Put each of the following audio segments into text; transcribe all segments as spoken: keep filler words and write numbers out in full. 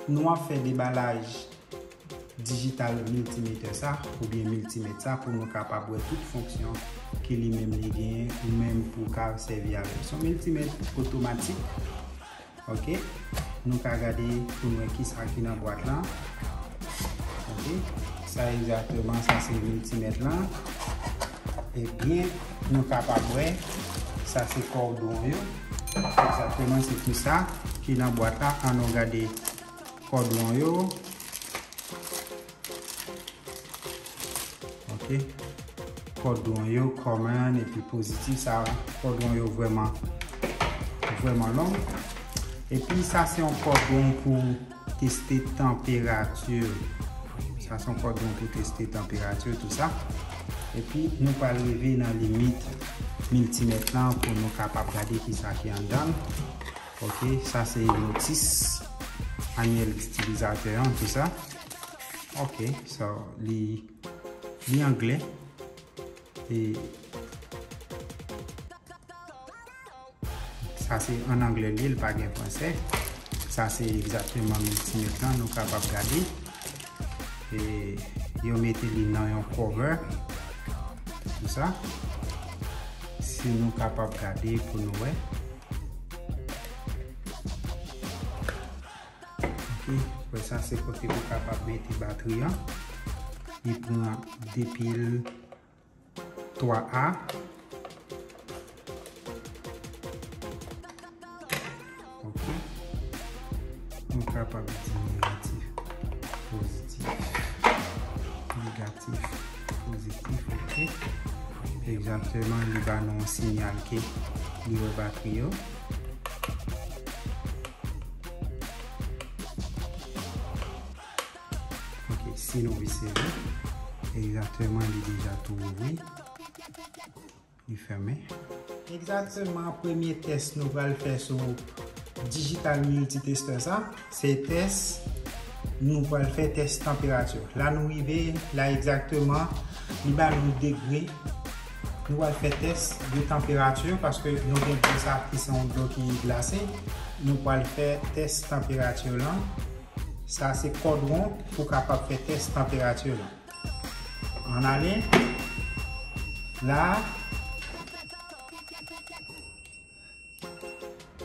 Nou ap fè debalaj digital multimeter sa oubyen miltimèt sa pou nou kapab wè tout fonksyon ke li menm li genyen ou menm pou w ka sèvi avè l. Se yon miltimèt otomatik. Ok, nou ka gade pou n wè kisa ki nan bwat lan. Ok, sa egzakteman sa se miltimèt lan. Ebyen, nou kapab wè sa se kòdwon yo. Egzakteman se tout sa ki nan bwat la. Ann nou gade kòdwon yo. Ok, kòdwon yo kòmon epi pozitif, sa kòdwon yo vrèman vrèman long. Epi sa se yon kòdwon pou teste tanperati. Sa se yon kòdwon pou teste tanperati tou sa. Epi nou pral rive nan limit miltimèt lan pou nou kapab gade kisa ki anndan l. Ok, sa se notis anyèl itilizatè an tou sa. Ok, so li li anglè. E sa se an anglè li, li pa gen fransè. Sa se egzakteman miltimèt lan, nou kapab gade. E yo mete li nan yon cover. Tou sa. Si nou kapab gade pou nou wè. Ok, wè sa se kote pou kapab mete batri an. Li pran de pil twa A. Ok. Nou kapab di negatif, pozitif, negatif, pozitif, ok. Egzakteman, li ba nou yon siyal ke li wè batri yo. Ok, si nou vise li, egzakteman, li deja tou ouvri. Li fèmen. Egzakteman, premye tès nou pral fè sou digital multitester sa, se tès, nou pral fè tès tanperati. La nou rive, la egzakteman, li ba nou degre. Nou pral fè tès de tanperati paske nou gen dlo sa ki se yon dlo ki glase. Nou pral fè tès tanperati lan. Sa se kòdwon pou kapab fè tès tanperati lan. Ann ale. La,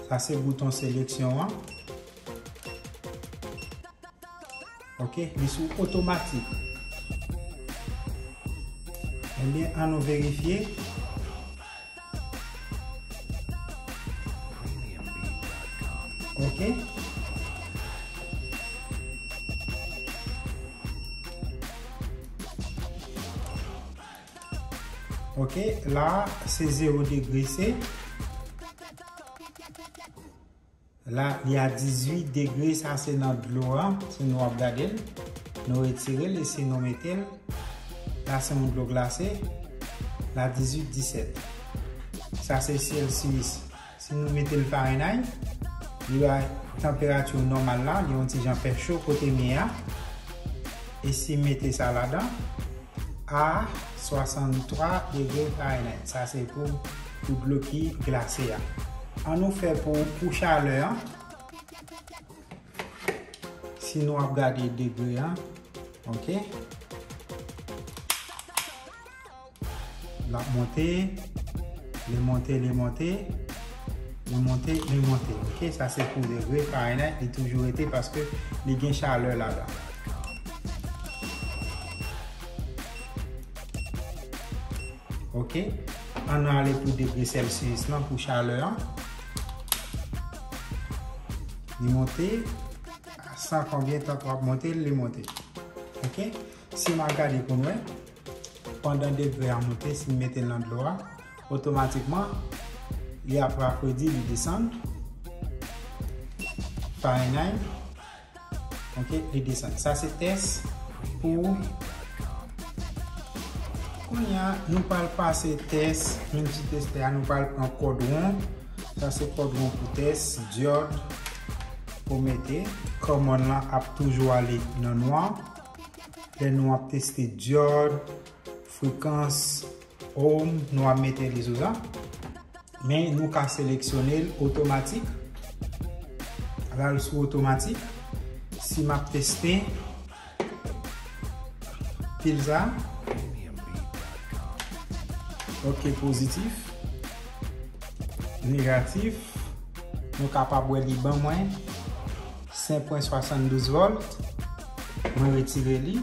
sa se bouton seleksyon an. Ok, li sou otomatik. Ebyen, ann nou verifye. Ok. Ok, la se zewo degre se. La, li a dizuit degre, sa se nan dlo a, si nou ap gade l. Nou retire l e si nou mete l, la se yon dlo glase, la dizuit, disèt. Sa se Celsius. Si nou mete l Fahrenheit, li bay tanperati nòmal la, li yon ti jan fè cho kote m ye a. E si m mete sa ladan, a swasanntwa degre Fahrenheit. Sa se pou, pou dlo ki glase a. Ann nou fè pou, pou chalè an. Si nou ap gade degre an, ok. L ap monte, li monte, li monte, li monte, li monte. Ok, sa se pou degre Fahrenheit, li toujou rete paske li gen chalè ladan. Ok, ann ale pou degre Celsius lan, pou chalè an. Li monte, san konbyen tan w ap monte l, li monte. Ok, si m ap gade pou n wè, pandan degre a monte, si m mete l nan dlo a, otomatikman, li ap rafredi, li desann. Fahrenheit, ok, li desann. Sa se tès pou, kounye a, nou pral pase tès, menm ti tès la, nou pral pran kòd won. Sa se kòd won pou tès, dyòd pou mete. Kòmand lan ap toujou ale nan nwa. Lè nou ap teste dyòd, frekans, ohms, nou ap mete li sou sa. Men nou ka seleksyone l otomatik. Al sou otomatik. Si m ap teste pil sa, ok, pozitif, negatif, nou kapab wè li ban mwen senk pwen swasanndouz vòlt. Mwen retire li.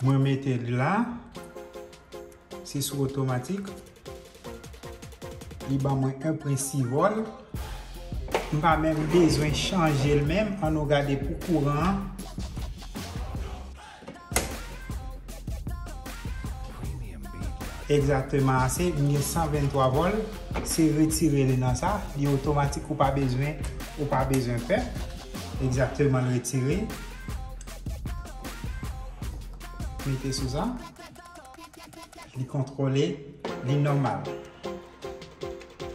Mwen mete li la. Se sou otomatik. Li ban mwen en pwen sis vòlt. M pa menm bezwen chanje l menm. Ann nou gade pou kouran an. Egzakteman ase, m gen san venntwa vòlt. Se retire li nan sa. Li otomatik, ou pa bezwen, ou pa bezwen pè. Egzakteman, l retire. Mete sou sa. Li kontwole, li nòmal.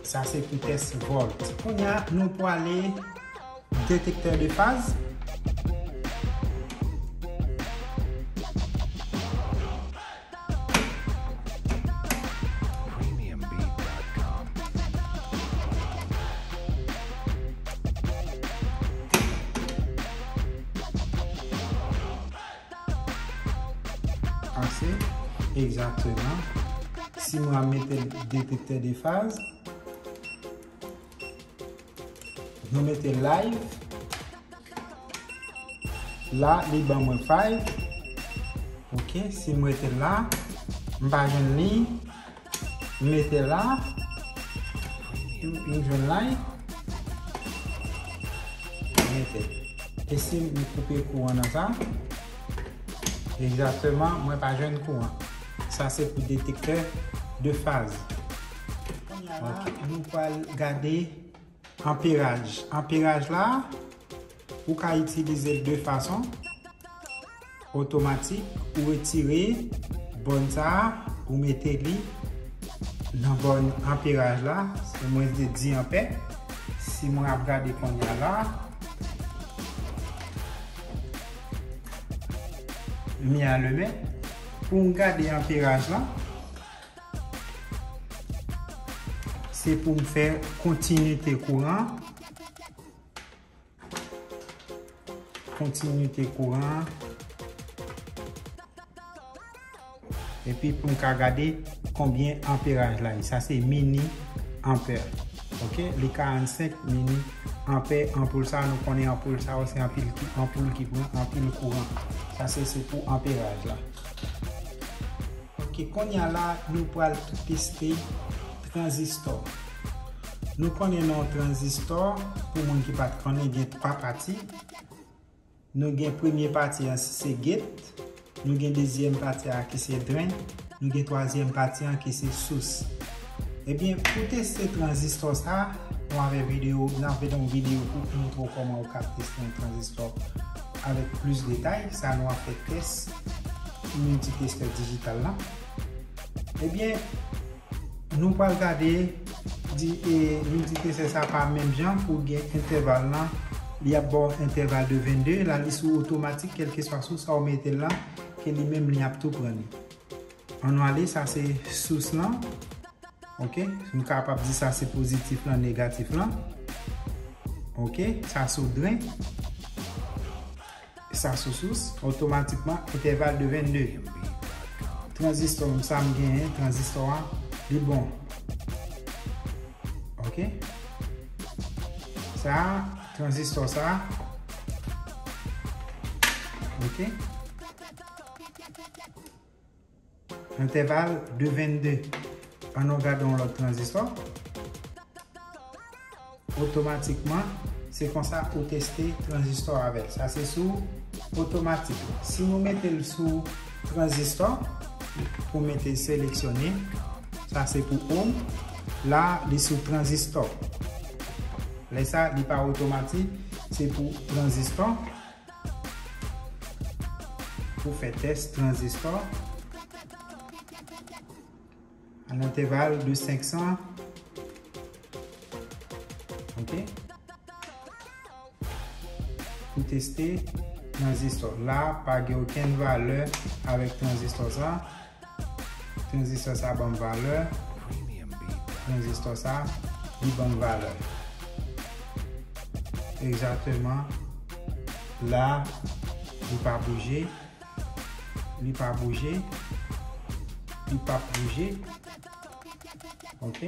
Sa se pou tès vòlt. Kounye a, nou prale detektè de faz. Ase, egzakteman. Si mwen mete detektè de faz, nou mete live. La, li ban mwen five. Ok, si mwen mete la, m pa jwenn li. M mete la. M, m jwenn la. M mete. E si m koupe kouran nan sa? Egzakteman, mwen pa jwenn kouran. Sa se pou detektè de faz. Kounye a la, nou pral gade anperaj. Anperaj la, ou ka itilize l de fason. Otomatik, ou retire bòn sa a, ou mete li nan bòn anperaj la. Se mwen te di anpè. Si mwen ap gade kounye a la, mi alime. Pou m gade anperaj la, se pou m fè kontinite kouran. Kontinite kouran. Epi pou m ka gade konbyen anperaj la ye. Sa se mini anpè. Ok, li karannsenk mini anpè. Anpoul sa, nou konnen anpoul sa yo se anpil ki, anpoul ki pran anpil kouran. Sa se, se pou anperaj la. Ok, kounye a la, nou pral teste tranzistò. Nou konnen nan yon tranzistò, pou moun ki pa t konnen, gen twa pati. Nou gen premye pati a se gate, nou gen dezyèm pati a ki se dren, nou gen twazyèm pati a ki se sous. Ebyen, pou teste tranzistò sa, nou avè videyo, n ap fè yon videyo pou moutre w kòman ou ka teste yon tranzistò avèk plis detay. Sa nou ap fè tès miltitestè dijital la. Ebyen, nou pral gade di, e, miltitestè sa pa menm jan pou gen entèval lan, li ap ba w entèval de vennde, la li sou otomatik, kèlkeswa sou sa w mete l la, ke li menm li ap tou pran li. Ann nou ale, sa se sous lan. Ok, nou kapab di sa se pozitif lan, negatif lan. Ok, sa sou dren. Sa sou sous, otomatikman, entèval de vennde. Tranzistò, sa m genyen, tranzistò a, li bon. Ok? Sa, tranzistò sa. Ok? Entèval de vennde. Ann nou gade yon lòt tranzistò. Otomatikman, se konsa ou teste tranzistò avè l. Sa se sou otomatik. Si nou mete l sou tranzistò, pou mete seleksyone, sa se pou on. La, li sou tranzistò. Lè sa, li pa otomatik, se pou tranzistò. Pou fè tès tranzistò. An entèval de senk san. Ok. Pou teste tranzistò. La, pa gen okenn valè avèk tranzistò sa. Tranzistò sa ban m valè. Tranzistò sa, li ban m valè. egzakteman la, li pa bouje, li pa bouje, li p ap bouje. Ok?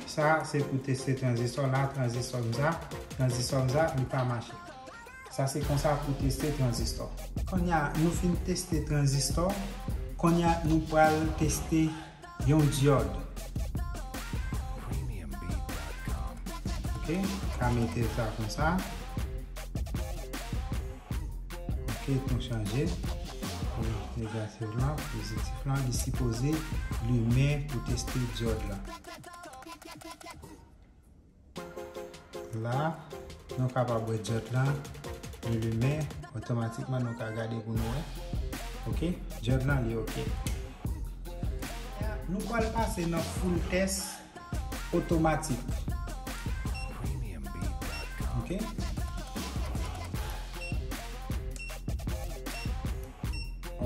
Sa se pou teste tranzistò la, tranzistò m sa, tranzistò m sa, li pa mache. Sa se konsa pou teste tranzistò. Kounye a, nou fin teste tranzistò. Kounye a, nou pral teste yon dyòd. Ok, ka mete sa konsa. Ok, nou chanje. Pou negatif lan, pozitif lan, li sipoze limen pou teste dyòd la. La, nou kapab wè dyòd lan, li limen, otomatikman nou ka gade pou nou wè. Ok, dyòd lan li ok. Nou pral pase nan full test otomatik. Ok.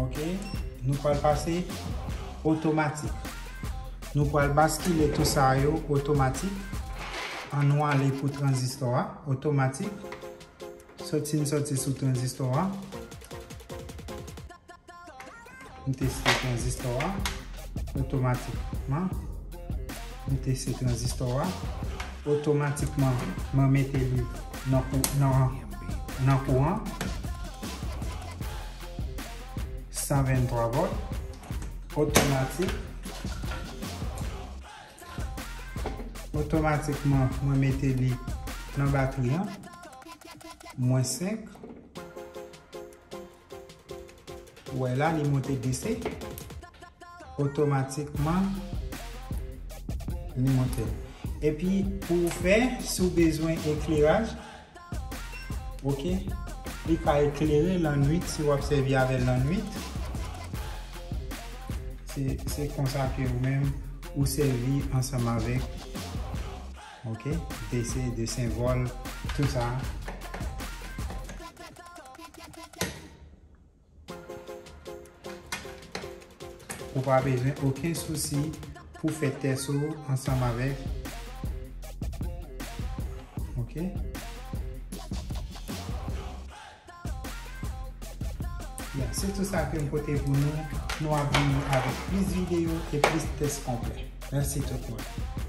Ok, nou pral pase otomatik. Nou pral baskile tou sa yo otomatik. An nou ale pou tranzistò a, otomatik. Soti n soti sou tranzistò a. M teste tranzistò a otomatikman. M teste tranzistò a otomatikman. Mwen mete li nan kou-, nan, nan kouran. San venntwa vòt. Otomatik. Otomatikman, mwen mete li nan batri an. Mwens senk. Ou wè la, li monte D C. Otomatikman, li monte. Epi, pou w fè, si w bezwen ekleraj, ok, li ka eklere lannwit si w ap sèvi avè l lannwit. Se, se konsa ke ou menm ou sèvi ansanm avèk, ok, D C, de senvòl, tou sa. Ou pa bezwen okenn sousi pou fè tès ou ansanm avèk. Ok? Ya, se tou sa ke m pote pou nou. Nou ap vini avèk plis videyo e plis tès konplè. Mèsi tout moun.